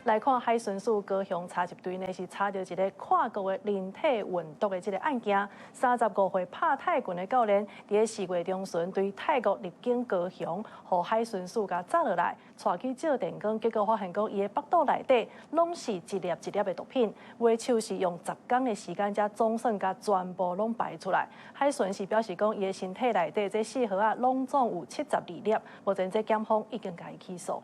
來看海巡署高雄查緝隊呢，是查著一个跨國的人體運毒的這个案件。35歲拍泰拳的教練，佇咧4月中旬對泰國入境高雄，予海巡署共抓落來，帶去照電光，結果發現講伊的腹肚內底攏是一粒一粒的毒品，尾手是用10工的時間，才總算共全部攏排出來。海巡是表示講，伊的身體內底這四盒仔攏總有72粒，目前這檢方已經共伊起訴。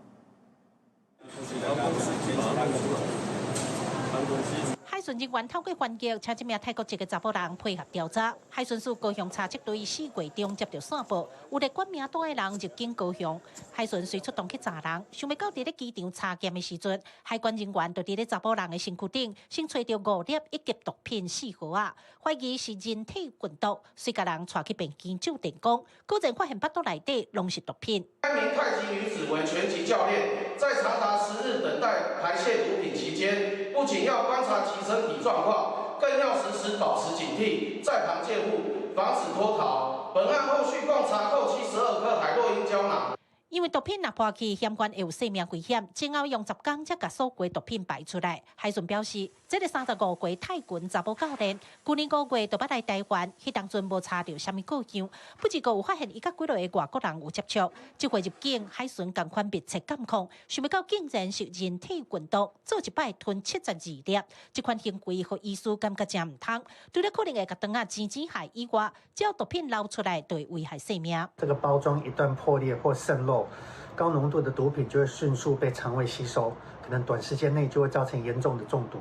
海巡人員透過翻譯，請這名泰國籍的查埔人配合調查。海巡署高雄查緝隊4月中接著線報，有列管名單的人入境高雄。海巡隨出動去查人，想袂到佇咧機場查檢的時陣，海關人員就佇咧查埔人的身軀頂，先揣著五粒一級毒品四盒仔，懷疑是人體運毒，遂共人帶去便硯照電光，果然發現腹肚內底攏是毒品。該名泰籍女子為拳擊教練，在長達10日等待排泄毒品期間，不僅要觀察其身體狀況，更要時時保持警惕，在旁戒護，防止脫逃。本案後續共查扣72顆海洛因膠囊。因為毒品若破去，嫌犯會有性命危險。前後用10工才共所有毒品排出來。海巡表示，這个35歲泰拳查埔教練，舊年5月就捌來台灣，彼當陣無查著啥物過樣，不過有發現伊佮幾落个外國人有接觸。這回入境，海巡仝款密切監控，想袂到竟然是人體運毒，做一擺吞72粒，這款行為予醫師感覺誠毋通。除了可能會共腸仔錢錢害以外，只要毒品流出來，就會危害性命。這個包裝一旦破裂或滲漏，高濃度的毒品就會迅速被腸胃吸收，可能短時間內就會造成嚴重的中毒。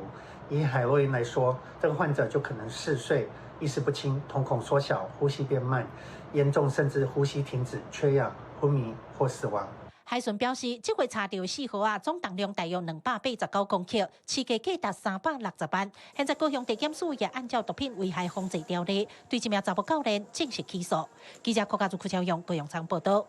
以海洛因來說，這個患者就可能嗜睡、意識不清、瞳孔縮小、呼吸變慢，嚴重甚至呼吸停止、缺氧、昏迷或死亡。海巡表示，這回查著四盒仔，總重量大約289公克，市價價達360萬。現在高雄地檢署也按照毒品危害防治條例，對這名查埔教練正式起訴。記者郭家祖、柯超勇高雄場報道。